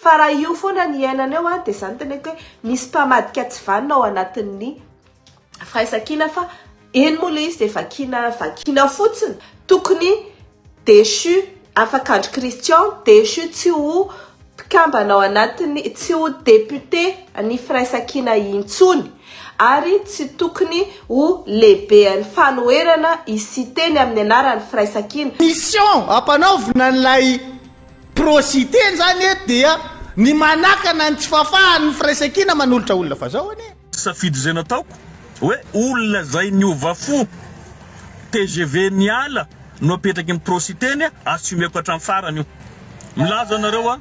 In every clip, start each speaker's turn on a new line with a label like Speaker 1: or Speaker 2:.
Speaker 1: Fa raha io foana ny iainana eo dia izany teneniko hoe misy mpamadika tsy vanona ao anatin'ny firaisankina fa eny moa ilay izy dia vakiana vakiana fotsiny. Tokony déchu afakandro Christian, déchu tsy ho mpikambana ao anatin'ny, tsy ho député ny firaisankina intsony ary tsy tokony ho lehibean'ny fanoherana i Siteny amin'ny anaran'ny firaisankina.
Speaker 2: Mission ampanaovina an'ilay Pro Siteny zany eto dia ny manakana ny tsy fahafahan'ny firaisankina manolotra olona fa zao anie.
Speaker 3: Safidy izay nataoko hoe olona izay niova fo tgv niala no apetraky ny pro Siteny assumeko hatramin'ny farany io. Milaza anareo aho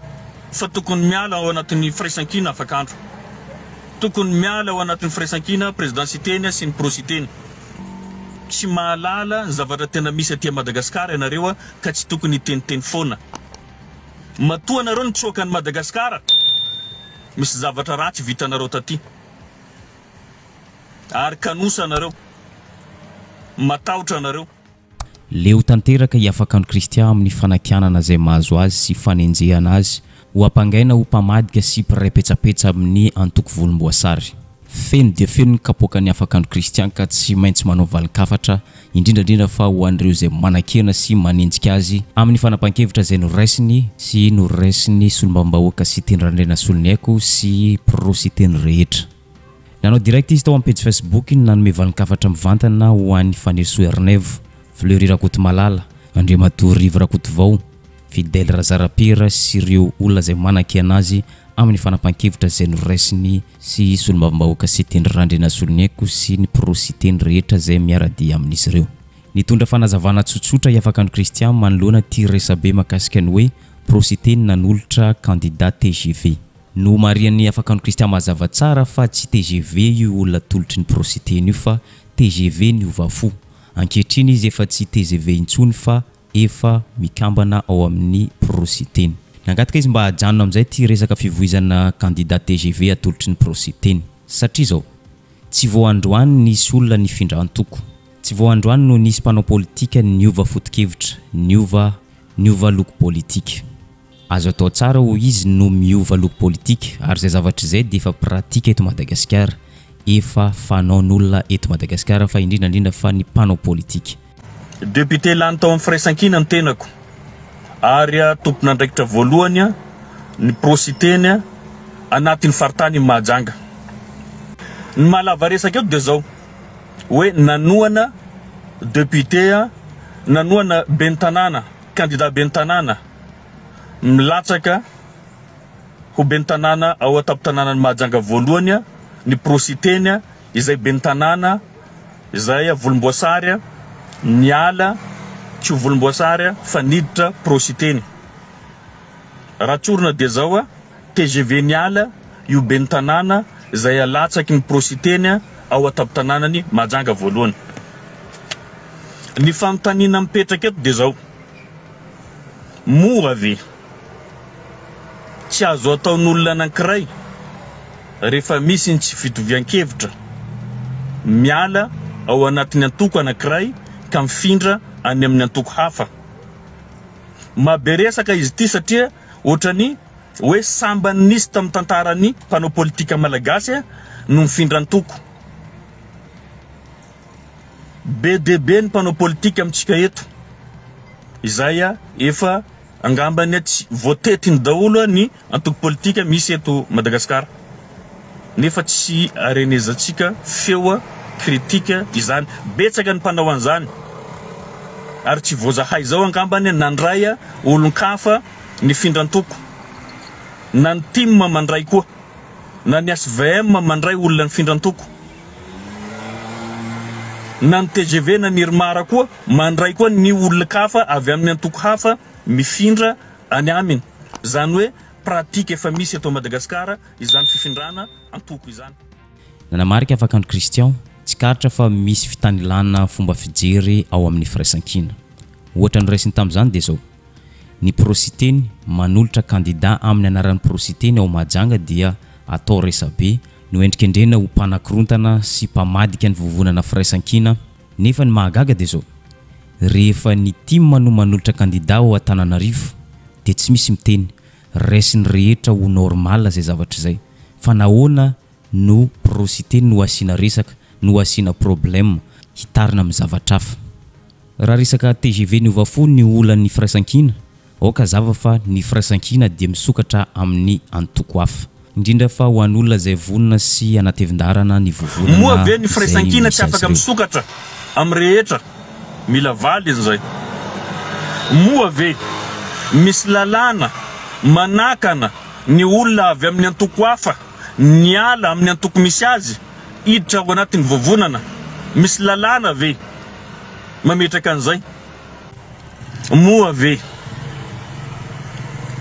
Speaker 3: fa tokony miala ao anatin'ny firaisankina afak'andro. Tokony miala ao anatin'ny firaisankina président Siteny sy ny pro Siteny. Tsy mahalala ny zavatra tena misy aty Madagascar ianareo ka tsy tokony hiteniteny foana. Matoa nareo nitsoaka an'i Madagascar, misy zavatra ratsy vitanareo taty. Ary kanosa nareo. Matahotra anareo.
Speaker 4: Leo tanteraka i Afakandro Christian amin'ny fanakianana izay mahazo azy sy fanenjehana azy ho ampangaina ho mpamadika sy mpiray petsapetsa amin'ny antoko volomboasary. Feno dia feno ny kapoakan'i Afakandro Christian ka tsy maintsy manao valin-kafatra, indrindra indrindra fa ho an'ireo izay manakiana sy manenjika azy amin'ny fanapahan-kevitra izay noraisiny sy noraisin'ny solombavambahoaka Siteny Randrianasoloniaiko sy Pro Siteny rehetra. Nanao direct izy tao amin'ny pejy Facebook-ny nanome valin-kafatra mivantana ho an'i Fanirisoa Ernaivo, Fleury Rakotomalala, Andriamatoa Rivo Rakotovao, Fidèle Razarapiera sy ireo olona izay manakiana azy amin'ny fanapahan-kevitra izay noraisiny sy solombavambahoaka Siteny Randrianasoloniaiko sy ny pro Siteny rehetra izay miara-dia amin'izy ireo. Nitondra fanazavana tsotsotra i Afakandro Christian manoloana ity resabe mahakasika ny hoe pro Siteny nanolotra kandida tgv. Nomarihan'i Afakandro Christian mazava tsara fa tsy tgv io olona atolotry ny pro Siteny io fa tgv niova fo. Ankehitriny izy efa tsy tgv intsony fa efa mikambana ao amin'ny Pro-Siteny. Nangataka izy mba hajanona amin'izay ity resaka fivoizana kandida tgv atolotry ny Pro-Siteny. Satria izao, tsy vao androany nisy olona nifindra antoko. Tsy vao androany no nisy mpanao politika niova foto-kevitra, niova niova loko politika. Azo atao tsara hoy izy no miova loko politika ary izay zavatra izay dia efa pratika eto Madagasikara, efa fanaon'olona eto Madagasikara fa indrindra indrindra fa ny mpanao politika.
Speaker 3: Député lany tao amin'ny Firaisankina ny tenako ary tompon'andraikitra voalohany ny pro Siteny anatin'ny faritanin'i Mahajanga. Ny maha lava resaka eto dia izao hoe nanohana député, nanohana ben'ny tanàna, candidat ben'ny tanàna milatsaka ho ben'ny tanàna ao an-tampon-tanànan'i Mahajanga voalohany ny pro Siteny izay ben'ny tanàna izay volomboasary niala tsy ho volomboasary fa niditra pro Siteny. Raha tsorina dia zao, tgv niala io ben'ny tanàna izay alatsaky ny pro Siteny ao an-tampon-tanànan'i Mahajanga voalohany. Ny fanontaniana mipetraka eto dia zao, moa ve Tsy azo ataon'olona anankiray rehefa misy ny tsy fitovian-kevitra miala ao anatin'ny antoko anankiray ka mifindra any amin'ny antoko hafa. Mahabe resaka izy ity satria ohatran'ny hoe sambany nisy tamin'ny tantaran'ny mpanao politika malagasy no mifindra antoko. Be dia be ny mpanao politika amintsika eto izay efa Angambany tsy voatetiny daholo ny antoko politika misy eto Madagascar nefa tsy arenezantsika feo critique izany. Betsaka ny mpanao an'izany ary tsy vao zahay izao angambany nandray olon-kafa nifindra antoko na ny tim mandray koa na ny hvm mandray olona nifindra antoko na ny tgv na ny irmar koa Mandray koa ny olon-kafa avy amin'ny antoko hafa mifindra any aminy. Izany hoe pratique efa misy eto Madagasikara izany fifindrana antoko izany.
Speaker 4: Nanamarika Afakandro Christian, tsikaritra fa misy fitanilana fomba fijery ao amin'ny firaisankina. Ohatra noraisiny tamin'izany dia izao, ny Pro-Siteny manolotra kandida amin'ny anaran'ny Pro-Siteny ao Mahajanga dia atao resabe, noendrikendrehina ho mpanakorontana sy mpamadika ny vovonana firaisankina, Nefa ny mahagaga dia zao, rehefa ny tim no manolotra kandida ao Antananarivo dia tsy misy miteny, Raisin'ny rehetra ho normal izay zavatra izay. Fa nahoana no Pro-Siteny no asiana resaka, no asiana problème, hitarina amin'ny zavatra hafa? Raha resaka tgv niova fo ny olan'ny firaisankina, aoka hazava fa ny firaisankina dia misokatra amin'ny antoko hafa. Indrindra fa ho an'olona izay vonona sy hanatevin-daharana ny
Speaker 3: Moa
Speaker 4: vovonana
Speaker 3: ve ny
Speaker 4: izay
Speaker 3: firaisankina tsy
Speaker 4: misy azy
Speaker 3: afaka
Speaker 4: ireo.
Speaker 3: misokatra amin'ny rehetra? Mila valiny izay. Moa ve misy lalàna manakana ny olona avy amin'ny antoko hafa niala amin'ny antoko misy azy hiditra ao anatin'ny vovonana? Misy lalàna ve mametraka an'izay? Moa ve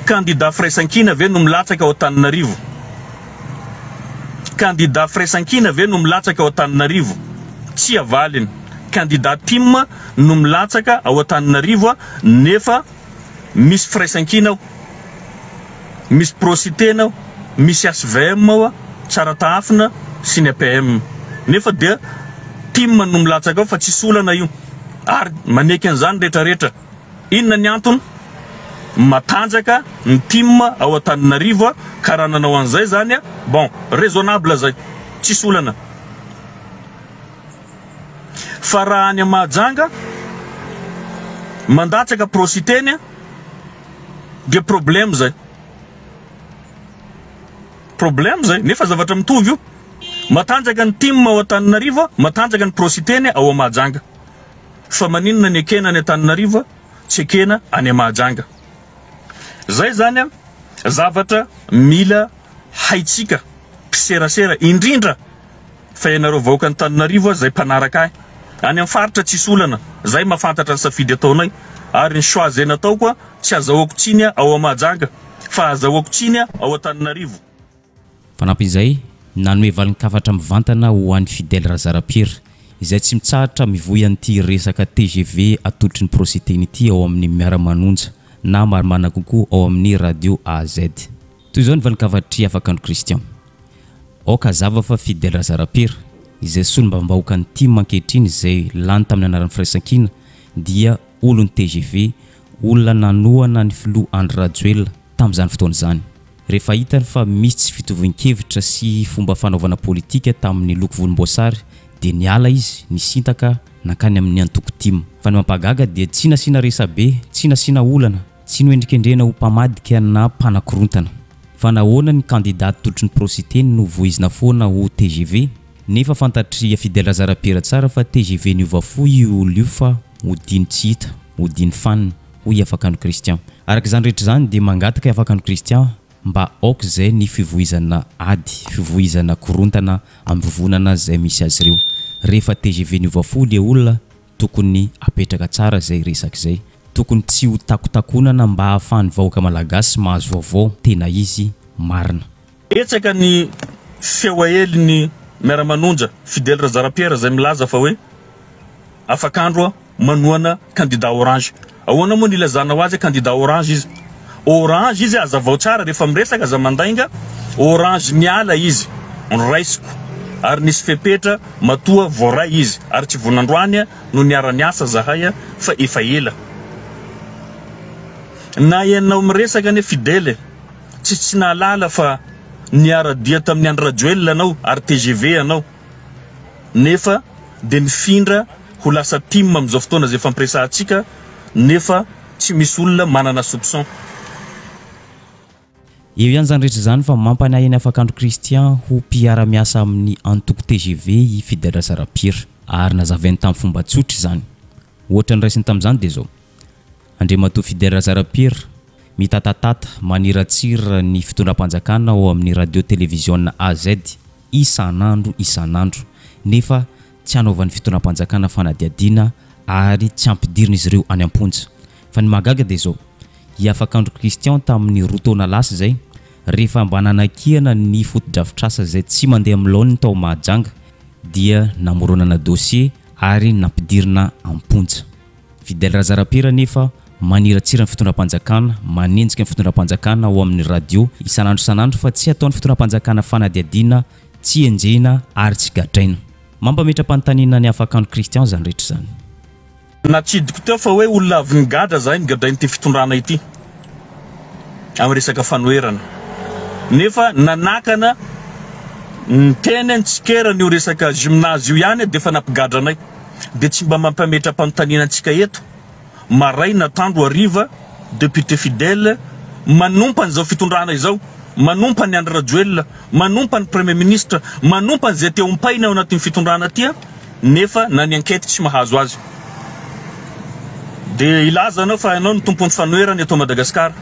Speaker 3: kandida firaisankina ve no milatsaka ao Antananarivo? Kandida firaisankina ve no milatsaka ao Antananarivo? Tsia valiny. Kandida tim no milatsaka ao Antananarivo nefa misy firaisankina ao, misy pro-sitena ao, misy hvm ao, Tsaratahafina sy ny APM. Nefa dia tim no milatsaka ao fa tsisy olana io. Ary maneky an'izany rehetra rehetra. Inona ny antony? Matanjaka ny tim ao Antananarivo ka raha nanao an'izay zany bon raisonnable zay, tsisy olana. Fa raha any Mahajanga mandatsaka pro-siteny dia problème zay. Problème zay, nefa zavatra mitovy io. Matanjaka ny tim ao Antananarivo, matanjaka ny pro-siteny ao Mahajanga. Fa maninona ny ekena any Antananarivo tsy ekena any Mahajanga? Zay zany an, zavatra mila haitsika mpiserasera indrindra fa ianareo vahoaka Antananarivo zay mpanaraka ahy. Any amin'ny faritra tsisy olana, zay mahafantatra ny safidy ataonay ary ny choix zay nataoko tsy azahoako tsiny ao Mahajanga fa azahoako tsiny ao Antananarivo.
Speaker 4: Fanampin'izay, nanome valin-kafatra mivantana ho an'i Fidèle Razarapiera, izay tsy mitsahatra mivoy an'ity resaka tgv atolotry ny Pro-Siteny ity ao amin'ny Miara-manonja na marimarina kokoa ao amin'ny Radio AZ. Toy izao ny valin-kafatr'i Afakandro Christian. Aoka hazava fa Fidèle Razarapiera, izay solombavambahoakan'ny tim ankehitriny izay lany tamin'ny anaran'ny Firaisankina dia olon'ny tgv, olona nanohana ny filoha Andry Rajoelina tamin'izany fotoana izany. Rehefa hitany fa misy tsy fitovian-kevitra sy fomba fanaovana politika tamin'ny loko volomboasary dia niala izy, nisintaka nankany amin'ny antoko tim. Fa ny mampahagaga dia tsy nasiana resabe, tsy nasiana olana, tsy noendrikendrehina ho mpamadika na mpanakorontana. Fa nahoana ny kandida tolotry ny Pro-Siteny no voizina foana ho tgv? Nefa fantatr'i Fidèle Razarapiera tsara fa tgv niova fo io olona io fa odiany tsy hita, odiany fanina, hoy i Afakandro Christian. Araka izany rehetra izany dia mangataka i Afakandro Christian mba aoka izay ny fivoizana ady, fivoizana korontana amin'ny vovonana izay misy azy ireo. Rehefa tgv niova fo le olona tokony apetraka tsara izay resaka izay. Tokony tsy ho takotakonana mba ahafahan'ny vahoaka malagasy mahazo vaovao tena izy, marina.
Speaker 3: Betsaka ny feo aelin'ny Miara-manonja, Fidèle Razarapiera izay milaza fa hoe afak'andro manohana kandida orange. Ahoana moa ny ilazanao azy hoe kandida orange izy? Orange izy hazavao tsara rehefa miresaka aza mandainga, orange niala izy noraisiko ary nisy fepetra matoa voaray izy ary tsy vao nandroany no niara-niasa zahay fa efa ela. Na ianao miresaka anie Fidèle Tsy tsy nahalala fa niara-dia tamin'i Andry Rajoelina anao ary tgv anao nefa dia nifindra ho lasa tim amin'izao fotoana izay ifampiresahantsika nefa tsy misy olona manana soupçon.
Speaker 4: Eo ihany izany rehetra izany fa mampanahy an'i Afakandro Christian ho mpiara-miasa amin'ny antoko tgv i Fidèle Razarapiera ary nazavainy tamin'ny fomba tsotra izany. Ohatra noraisiny tamin'izany dia izao. Andriamatoa Fidèle Razarapiera, mitatatata, maniratsira ny fitondram-panjakana ao amin'ny radio televiziona AZ isan'andro isan'andro, nefa tsy hanaovan'ny fitondram-panjakana fanadihadiana ary tsy ampidirin'izy ireo any am-ponja. Fa ny mahagaga dia izao, i Afakandro Christian tamin'ny roa taona lasa izay, rehefa mba nanakiana ny fotodrafitrasa izay tsy mandeha amin'ny laoniny tao Mahajanga dia namoronana dossier ary nampidirina am-ponja. Fidèle Razarapiera anefa maniratsira ny fitondram-panjakana, manenjika ny fitondram-panjakana ao amin'ny radio isan'andro isan'andro fa tsy ataon'ny fitondram-panjakana fanadihadiana, tsy enjehina ary tsy gadraina. Mampametra-panontaniana an'i Afakandro Christian izany rehetra izany.
Speaker 3: Natsidiko teo fa hoe olona avy nigadra zahay nigadrain'ity fitondrana ity. amin'ny resaka fanoherana. Nefa nanakana niteny nitsikera an'io resaka gymnase io ihany dia efa nampigadra anay. Dia tsy mba mampametra-panontaniana antsika eto maraina, atoandro, hariva, député fidèle manompa an'izao fitondrana izao, manompa an'i Andry Rajoelina, manompa ny Premier ministre, manompa an'izay te hompaina ao anatin'ny fitondrana aty nefa na ny enquête tsy mahazo azy. Dia hilaza anao fa ianao no tompon'ny fanoherana eto Madagasikara.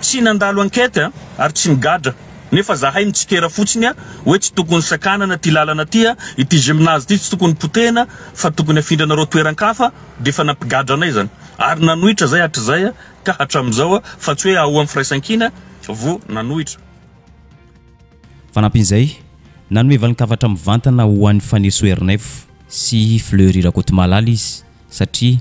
Speaker 3: Tsy nandalo enquête ary tsy nigadra nefa zahay mitsikera fotsiny hoe tsy tokony sakanana ity lalana ity, ity gymnase ity tsy tokony potehina fa tokony afindranareo toeran-kafa dia efa nampigadra anay izany ary nanohitra zay hatrizay ka hatramin'izao fa tsy hoe ao amin'ny firaisankina vo nanohitra.
Speaker 4: Fanampin'izay, nanome valin-kafatra mivantana ho an'i Fanirisoa Ernaivo sy Fleury Rakotomalala izy satria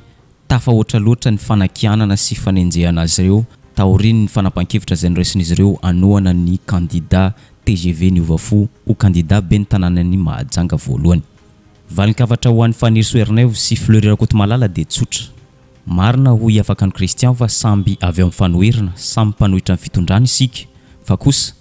Speaker 4: tafahoatra loatra ny fanakianana sy fanenjehana azy ireo taorian'ny fanapahan-kevitra izay noraisin'izy ireo hanohana ny kandida tgv niova fo ho kandida ben'ny tanànan'i Mahajanga voalohany. Valin-kafatra ho an'i Fanirisoa Ernaivo sy Fleury Rakotomalala dia tsotra. Marina hoy Afakandro Christian fa samby avy ao amin'ny fanoherana, samy mpanohitra ny fitondrana isika, fa kosa,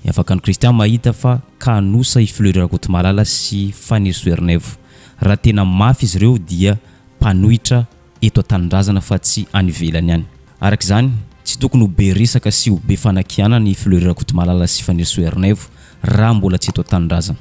Speaker 4: i Afakandro Christian mahita fa kanosa i Fleury Rakotomalala sy Fanirisoa Ernaivo. Raha tena mafy izy ireo dia mpanohitra eto an-tanindrazana fa tsy any ivelany any. Araka izany, tsy tokony ho be resaka sy ho be fanakianana i Fleury Rakotomalala sy Fanirisoa Ernaivo raha mbola tsy eto an-tanindrazana.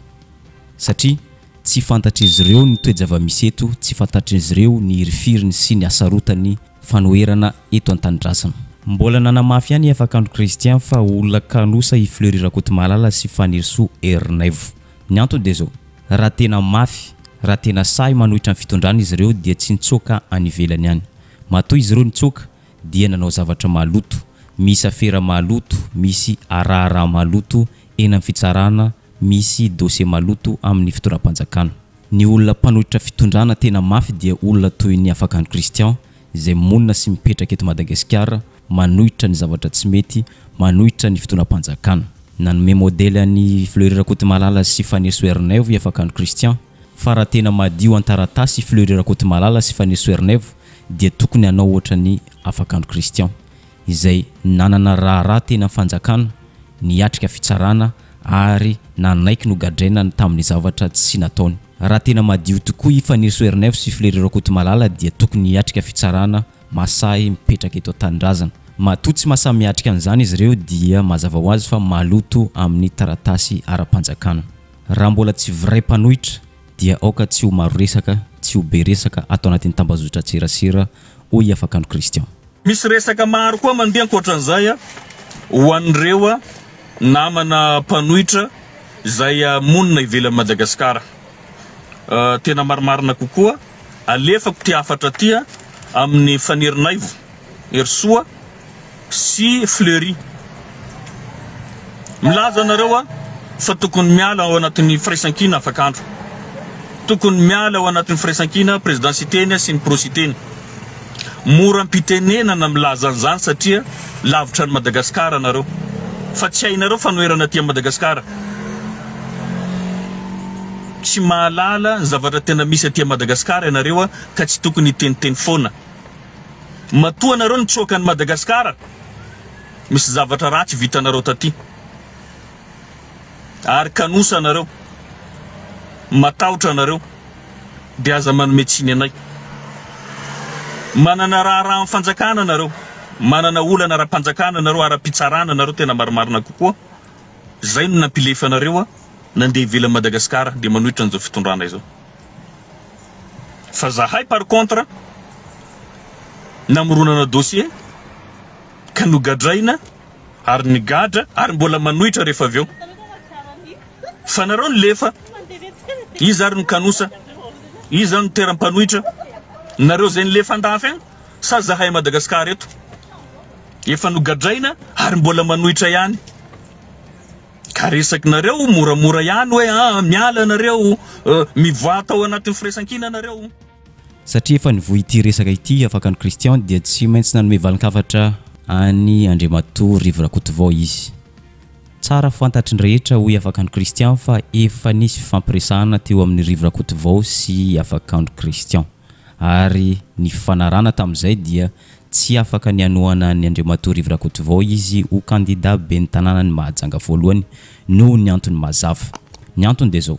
Speaker 4: Satria Tsy fantatr'izy ireo ny toe-javamisy eto, tsy fantatr'izy ireo ny hirifiriny sy ny hasarotan'ny fanoherana eto an-tanindrazana. Mbola nanamafy ihany i Afakandro Christian fa olona kanosa i Fleury Rakotomalala sy Fanirisoa Ernaivo. Ny antony dia izao, raha tena mafy, raha tena sahy manohitra ny fitondrana izy ireo dia tsy nitsoaka any ivelany any. Matoa izy ireo nitsoaka dia nanao zavatra maloto, misy afera maloto, misy araharaha maloto eny amin'ny fitsarana, misy dossier maloto amin'ny fitondram-panjakana. Ny olona mpanohitra fitondrana tena mafy dia olona toy ny Afakandro Christian izay monina sy mipetraka eto Madagasikara manohitra ny zavatra tsy mety, manohitra ny fitondram-panjakana. Nanome modely an'i Fleury Rakotomalala sy Fanirisoa Ernaivo i Afakandro Christian fa raha tena madio an-taratasy i Fleury Rakotomalala sy Fanirisoa Ernaivo dia tokony hanao ohatran'i Afakandro Christian. izay nanana raharaha teny amin'ny fanjakana, niatrika fitsarana ary nanaiky nogadraina tamin'ny zavatra tsy nataony. Raha tena madio tokoa i Fanirisoa Ernaivo sy Fleury Rakotomalala dia tokony hiatrika fitsarana masahy mipetraka eto an-tanindrazana. Matoa tsy masahy miatrika an'izany izy ireo dia mazava ho azy fa maloto amin'ny taratasy ara-panjakana. Raha mbola tsy vrai mpanohitra dia aoka tsy ho maro resaka, tsy ho be resaka ato anatin'ny tambazotran-tserasera, hoy i Afakandro Christian.
Speaker 3: Misy resaka maro koa mandeha ankoatran'izay ho an'ireo namana mpanohitra izay monina ivelan'i Madagasikara. Tena marimarina kokoa, alefako ity hafatra ity amin'i Fanirinaivo Herisoa sy Fleury. Milaza anareo aho fa tokony miala ao anatin'ny firaisankina afak'andro. Tokony miala ao anatin'ny firaisankina Président Siteny sy ny Pro Siteny. Mora am-pitenenana milaza an'izany satria lavitra an'i Madagasikara nareo. Fa tsy hainareo fanoherana aty Madagasikara. Tsy mahalala ny zavatra tena misy aty Madagasikara ianareo ka tsy tokony hiteniteny foana. Matoa nareo nitsoaka an'i Madagasikara, misy zavatra ratsy vitanareo taty. Ary kanosa nareo. Matahotra anareo. Dia aza manome tsiny anay. Manana raharaha amin'ny fanjakana nareo. Manana olana ara-panjakana nareo, ara-pitsarana nareo tena marimarina kokoa. Zay no nampilefa anareo nandeha ivelan'i Madagasikara dia manohitra an'izao fitondrana izao. Fa zahay par contre namoronana dossier ka nogadraina ary nigadra ary mbola manohitra rehefa avy eo. Fa nareo nilefa, iza ary no kanosa? Iza no toeram-panohitra? Nareo zay nilefa andafy agny sa zahay Madagascar eto? Efa nogadraina ary mbola manohitra ihany. Ka resakinareo moramora ihany hoe ah miala nareo, mivoaha tao anatin'ny firaisankina nareo.
Speaker 4: Satria efa nivoy ity resaka ity Afakandro Christian dia tsy maintsy nanome valin-kafatra an'i Andriamatoa Rivo Rakotovao izy. Tsara fantatry ny rehetra hoy Afakandro Christian fa efa nisy fifampiresahana teo amin'i Rivo Rakotovao sy Afakandro Christian ary ny fifanarahana tamin'izay dia. tsy afaka ny hanohana an'i Andriamatoa Rivo Rakotovao izy ho kandida ben'ny tanànan'i Mahajanga voalohany noho ny antony mazava. Ny antony dia izao,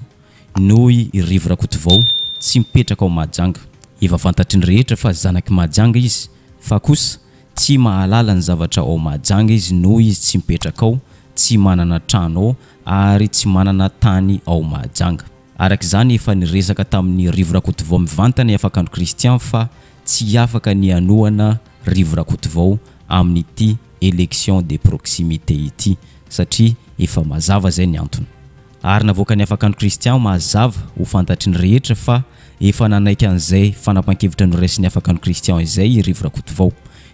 Speaker 4: noho i Rivo Rakotovao tsy mipetraka ao Mahajanga. Efa fantatry ny rehetra fa zanak'i Mahajanga izy fa kosa tsy mahalala ny zavatra ao Mahajanga izy noho izy tsy mipetraka ao, tsy manana trano ao ary tsy manana tany ao Mahajanga. Araka izany, efa niresaka tamin'i Rivo Rakotovao mivantana i Afakandro Christian fa tsy afaka ny hanohana Rivo Rakotovao amin'ity élection de proximité ity satria efa mazava izay ny antony. Ary navoakan'i Afakandro Christian mazava ho fantatry ny rehetra fa efa nanaiky an'izay fanapan-kevitra noraisin'i Afakandro Christian izay i Rivo Rakotovao.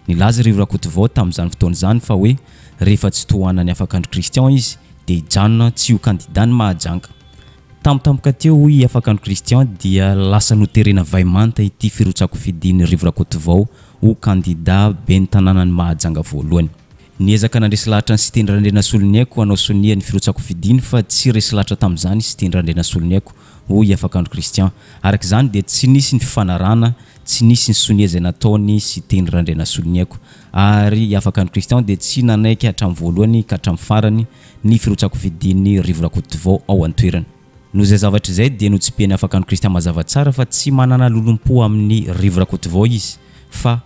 Speaker 4: Nilaza i Rivo Rakotovao tamin'izany fotoana izany fa hoe rehefa tsy tohanan'i Afakandro Christian izy dia hijanona tsy ho kandidan'i Mahajanga. Tampotampoka teo hoy i Afakandro Christian dia lasa noterena vay manta ity firotsakofidian'i Rivo Rakotovao ho kandida ben'ny tanànan'i Mahajanga voalohany. Niezaka nandresy lahatra an'i Siteny Randrianasoloniaiko hanao sonia ny firotsakofidiany fa tsy resy lahatra tamin'izany i Siteny Randrianasoloniaiko hoy i Afakandro Christian. Araka izany dia tsy nisy ny fifanarahana, tsy nisy ny sonia izay nataon'i Siteny Randrianasoloniaiko ary i Afakandro Christian dia tsy nanaiky hatramin'ny voalohany ka hatramin'ny farany ny firotsakofidian'i Rivo Rakotovao ao an-toerana. Noho izay zavatra izay dia notsipihan'i Afakandro Christian mazava tsara fa tsy manana lolompo amin'i Rivo Rakotovao izy fa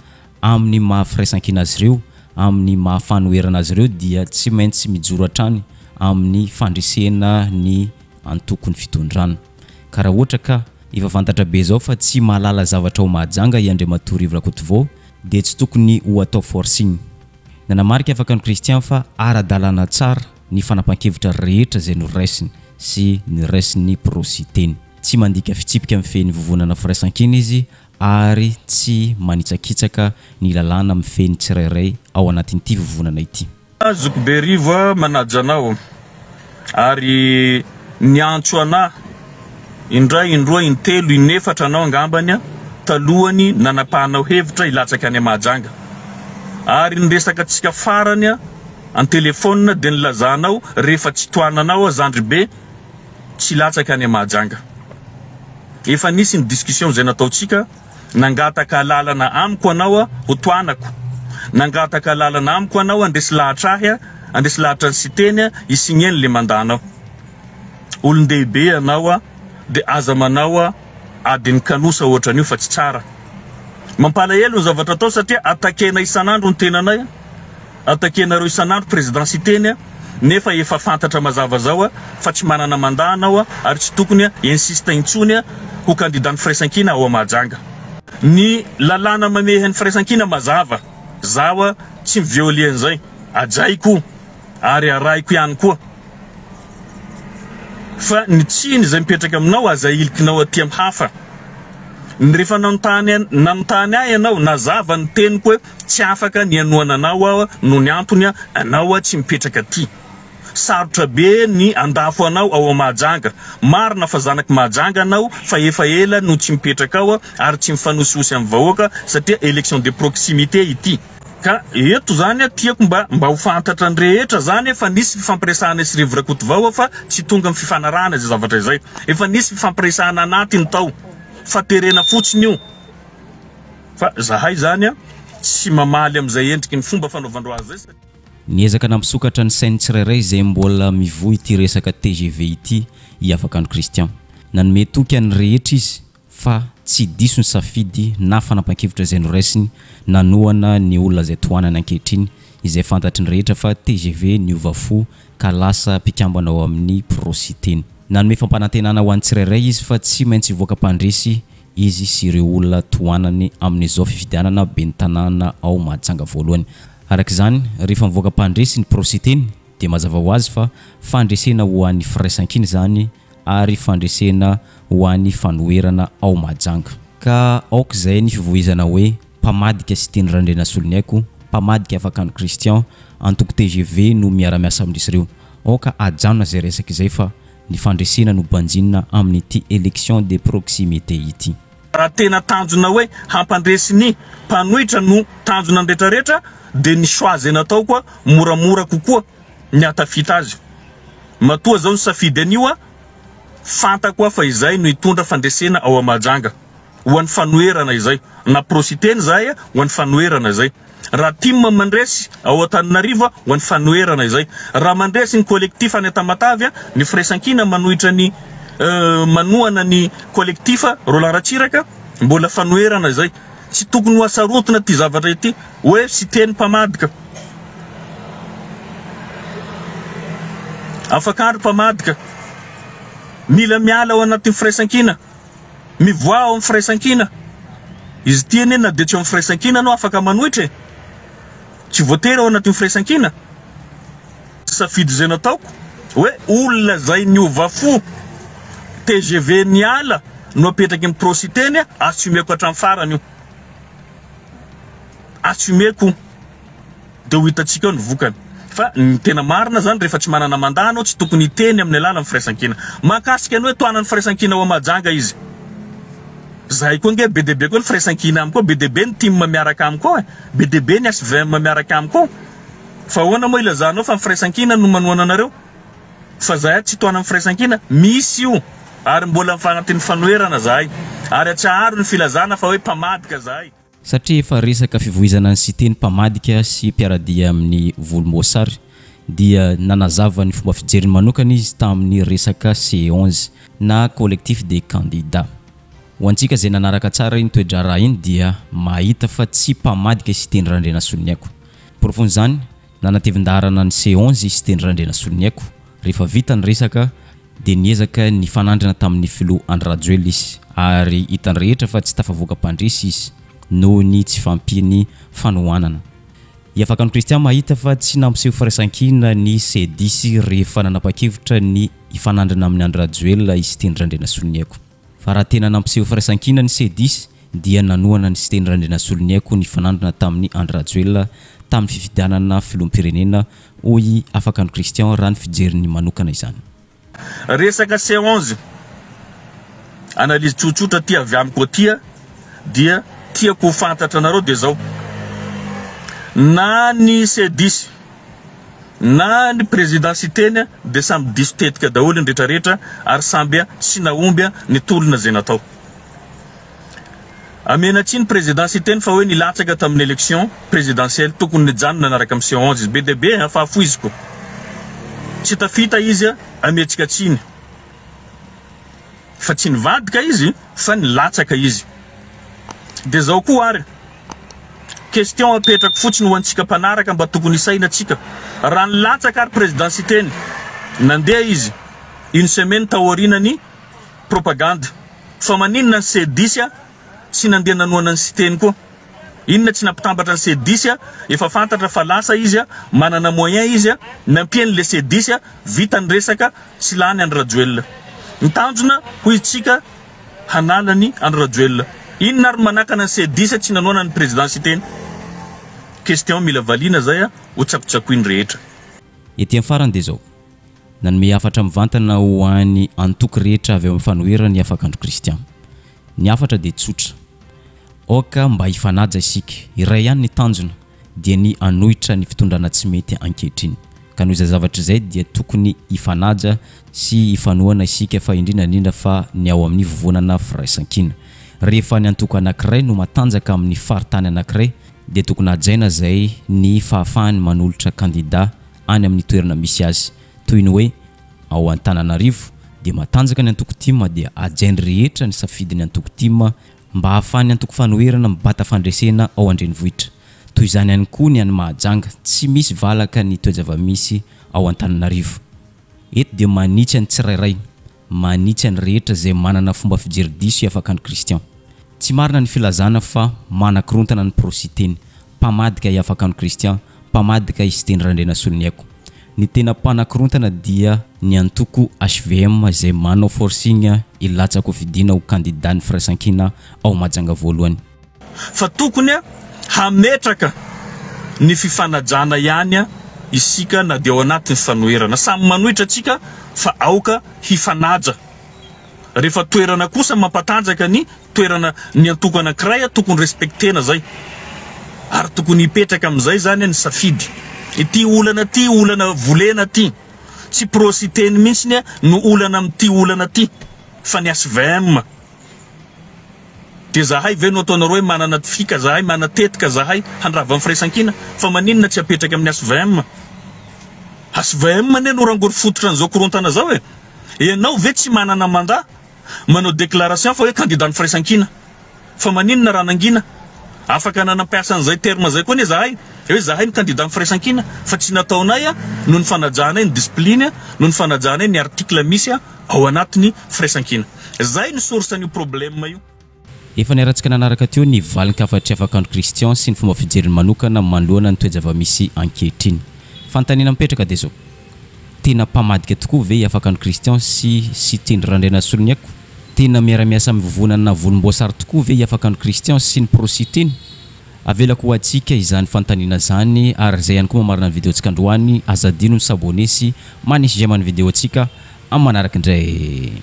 Speaker 4: amin'ny maha firaisankina azy ireo, amin'ny maha fanoherana azy ireo dia tsy maintsy mijoro hatrany amin'ny fandresena ny antokon'ny fitondrana. Ka raha ohatra ka efa fantatra be izao fa tsy mahalala zavatra ao Mahajanga i Andriamatoa Rivo Rakotovao dia tsy tokony ho atao forcing. Nanamarika afaka ny Christian fa ara-dalàna tsara ny fanapan-kevitra rehetra izay noraisiny sy niraisin'ny Pro-Siteny. Tsy mandika fitsipika mifehy ny vovonana firaisankina izy ary tsy manitsakitsaka ny lalàna mifehy ny tsirairay ao anatin'ity vovonana ity.
Speaker 3: Zoky be Rivo a, manaja anao ary niantso anah indray, indroa, intelo, inefatra anao angambany a, talohany nanapahanao hevitra hilatsaka any Mahajanga. Ary ny resaka tsika farany a, an-telephone dia nilazanao rehefa tsy tohananao aho zandry be tsy hilatsaka any Mahajanga. Efa nisy ny discussion izay nataontsika. Nangataka alalana amiko anao ho tohanako. Nangataka alalana amiko anao handresy lahatra ahy, handresy lahatra an'i Siteny hi-signer ny le mandat-nao. Olon-dehibe ianao dia aza manao adin'ny kanosa ohatran'io fa tsy tsara. Mampalahelo ny zavatra atao satria attaquer-na isan'andro ny tenanay. Attaquer-nareo isan'andro président Siteny a, nefa efa fantatra mazava zao a, fa tsy manana mandat anao a, ary tsy tokony a insiste intsony a ho candidat ny firaisankina ao Mahajanga. Ny lalàna mamehy ny firaisankina mazava, zaho a tsy mi-violer an'izay, hajaiko ary arahiko ihany koa. Fa ny tsiny izay mipetraka aminao aza ahilikinao aty am hafa. Ny rehefa nanontany nanontany ahy ianao, nazava ny teniko hoe tsy afaka ny hanohana anao aho noho ny antony anao tsy mipetraka aty. Sarotra be ny andafo anao ao Mahajanga. Marina fa zanak'i Mahajanga anao fa efa ela no tsy mipetraka ao ary tsy mifanosihosy amin'ny vahoaka satria élection de proximité ity. Ka eto zany tiako mba mba ho fantatra ny rehetra zany fa nisy fifampiresahana sy Rivo Rakotovao fa tsy tonga amin'ny fifanarahana izay zavatra izay. Efa nisy fifampiresahana anatiny tao fa terena fotsiny io. Fa zahay zany tsy mamaly amin'izay endriky ny fomba fanaovan-dreo azy izay satria.
Speaker 4: Niezaka nampisokatra ny sain'ny tsirairay izay mbola mivoy ity resaka tgv ity i Afakandro Christian. Nanome toky an'ny rehetra izy fa tsy diso ny safidy na fanapan-kevitra izay noraisiny nanohana ny olona izay tohanany ankehitriny izay fantatry ny rehetra fa tgv niova fo ka lasa mpikambana ao amin'ny Pro-Siteny. Nanome fampanantenana ho an'ny tsirairay izy fa tsy maintsy hivoaka mpandresy izy sy ireo olona tohanany amin'izao fifidianana ben'ny tanàna ao Mahajanga voalohany. Araka izany, rehefa mivoaka mpandresy ny Pro-Siteny dia mazava ho azy fa fandresena ho an'ny firaisankina izany ary fandresena ho an'ny fanoherana ao Mahajanga. Ka aoka izay ny fivoizana hoe mpamadika Siteny Randrianasoloniaiko, mpamadika Afakandro Christian, antoko tgv no miara-miasa amin'izy ireo. Aoka ajanona izay resaka izay fa ny fandresena no banjinina amin'ity élection de proximité ity.
Speaker 3: Raha tena tanjona hoe hampandresy ny mpanohitra no tanjona ny retraretra dia ny choix izay natao koa moramora kokoa ny hahatafita azy. Matoa zao nisafidy an'io aho, fantako aho fa izay no hitondra fandresena ao Mahajanga. ho an'ny fanoherana izay. Na pro Siteny izahay ho an'ny fanoherana izay. Raha tim mandresy ao Antananarivo ho an'ny fanoherana izay. Raha mandresy ny collectif any Tamatave, ny firaisankina manohitra ny manohana ny collectif Roland Ratsiraka, mbola fanoherana izay. Tsy tokony ho asarotina ity zavatra ity hoe Siteny mpamadika. Afakandro mpamadika. Mila miala ao anatin'ny firaisankina. Mivoaha ao amin'ny firaisankina. Izy ity anie na dia tsy ao amin'ny firaisankina anao afaka manohitra e. Tsy voatery ao anatin'ny firaisankina. Safidy izay nataoko hoe olona izay niova fo tgv niala no apetraky ny pro Siteny assumeko hatramin'ny farany io. Assumeko. Dia ho hitantsika eo ny vokany. Fa ny tena marina zany rehefa tsy manana mandat anao tsy tokony hiteny amin'ny alalan'ny firaisankina. Mahakasika ny hoe tohanan'ny firaisankina ao Mahajanga izy. Zahay koa ange be dia be koa ny firaisankina amiko ao, be dia be ny tim miaraka amiko ao e. Be dia be ny hvm miaraka amiko ao. Fa ahoana moa ilazanao fa ny firaisankina no manohana anareo? Fa zahay tsy tohanan'ny firaisankina? Misy io ary mbola anatin'ny fanoherana zahay. Ary atsaharo ny filazana fa hoe mpamadika zahay.
Speaker 4: Satria efa resaka fivoizana ny Siteny mpamadika sy mpiara-dia amin'ny volomboasary dia nanazava ny fomba fijeriny manokana izy tamin'ny resaka C11 na Collectif des candidats. Ho antsika izay nanaraka tsara iny toe-draharaha iny dia mahita fa tsy mpamadika i Siteny Randrianasoloniaiko. Porofon'izany, nanatevin-daharana ny C11 i Siteny Randrianasoloniaiko rehefa vita ny resaka dia niezaka nifanandrina tamin'ny filoha Andry Rajoelina izy ary hitan'ny rehetra fa tsy tafavoaka mpandresy izy noho ny tsy fahampian'ny fanohanana. I Afakandro Christian mahita fa tsy nampiseho firaisankina ny C-dix rehefa nanapa-kevitra ny hifanandrina amin'i Andry Rajoelina i Siteny Randrianasoloniaiko. Fa raha tena nampiseho firaisankina ny C-dix dia nanohana an'i Siteny Randrianasoloniaiko nifanandrina tamin'i Andry Rajoelina tamin'ny fifidianana filoham-pirenena hoy i Afakandro Christian raha ny fijeriny manokana izany.
Speaker 3: Resaka C 11, analyse tsotsotra aty avy amiko aty dia tiako ho fantatra anareo dia zao, na ny C dix na ny président Siteny dia samby diso tetika daholo ny retraretra ary samby tsy nahomby ny tolona izay natao. Amena tsiny président Siteny fa hoe nilatsaka tamin'ny élection présidentielle tokony nijanona niaraka amin'ny C 11 izy be dia be an fa afoiziko tsy tafita izy ametsika tsiny fa tsy nivadika izy fa nilatsaka izy dia zao koa ary question apetrako fotsiny ho antsika mpanaraka mba tokony hisaina tsika raha nilatsaka ary président Siteny nandeha izy une semaine taoriana ny propagande Fa maninona ny C-dix a tsy nandeha nanohana an'i Siteny koa? Inona tsy nampitambatra ny C-dix a, efa fantatra fa lasa izy a, manana moyen izy a, nampiany le C-dix a, vita ny resaka, tsy lany Andry Rajoelina. Ny tanjona hoy tsika hanala ny Andry Rajoelina. Inona ary no manakana ny C-dix tsy nanohana ny Président Siteny? Question mila valiana zay a, ho tsakotsakoin'ny rehetra.
Speaker 4: Ety amin'ny farany dia izao. Nanome hafatra mivantana ho an'ny antoko rehetra avy ao amin'ny fanoherana i Afakandro Christian. Ny hafatra dia tsotra. Aoka mba hifanaja isika. Iray ihany ny tanjona, dia ny hanohitra ny fitondrana tsy mety ankehitriny. Ka noho izay zavatra izay dia tokony hifanaja sy hifanohana isika fa indrindra indrindra fa ny ao amin'ny vovonana firaisankina. Rehefa ny antoko anankiray no matanjaka amin'ny faritany anankiray dia tokony hajaina izay ny fahafahany manolotra kandida any amin'ny toerana misy azy. Toy ny hoe ao Antananarivo dia matanjaka ny antoko tim dia hajain'ny rehetra ny safidin'ny antoko tim mba hahafahan'ny antoko fanoherana mibata fandresena ao an-drenivohitra. Toy izany ihany koa ny any Mahajanga, tsy misy valaka ny toe-javamisy ao Antananarivo. Eto dia manitsy ny tsirairay, manitsy ny rehetra izay manana fomba fijery diso i Afakandro Christian. Tsy marina ny filazana fa manakorontana ny pro-Siteny. Mpamadika i Afakandro Christian, mpamadika i Siteny Randrianasoloniaiko. Ny tena mpanakorontana dia ny antoko hvm izay manao forcing hilatsa-kofidina ho kandidan'ny firaisankina ao Mahajanga voalohany.
Speaker 3: Fa tokony hametraka ny fifanajana ihany isika na dia ao anatin'ny fanoherana. Samy manohitra tsika fa aoka hifanaja. Rehefa toerana kosa mampatanjaka ny toerana ny antoko anankiray tokony respectena zay. Ary tokony hipetraka amin'izay zany ny safidy. Ity olana ity olana volena ity. Tsy pro Siteny mihitsiny no olana amin'ity olana ity fa ny hvm. Dia zahay ve no ataonareo hoe manana fika zahay, mana tetika zahay handrava ny firaisankina? Fa maninona tsy apetraky amin'ny HVM? HVM anie no rangory fototra an'izao korontana zao e! Ianao ve tsy manana mandat manao déclaration fa hoe candidat ny firaisankina? Fa maninona raha nangina? Afaka nanampiasa an'izay terme zay koa anie zahay hoe zahay no candidat ny firaisankina fa tsy nataonay noho ny fanajanay ny discipline, noho ny fanajanay ny article misy ao anatin'ny firaisankina. Zay no source an'io problème io.
Speaker 4: Efa niaratsika nanaraka teo ny valin-kafatr'i Afakandro Christian sy ny fomba fijeriny manokana manoloana ny toe-javamisy ankehitriny. Fanontaniana mipetraka dia izao, tena mpamadika tokoa ve i Afakandro Christian sy Siteny Randrianasoloniaiko? Tena miara-miasa amin'ny vovonana volomboasary tokoa ve i Afakandro Christian sy ny Pro Siteny? Avelako ho antsika izany fanontaniana izany ary izay ihany koa mamarana ny video-ntsika androany, aza adino ny s'abonner sy manisy j'aime ny video-ntsika amin'ny manaraka indray.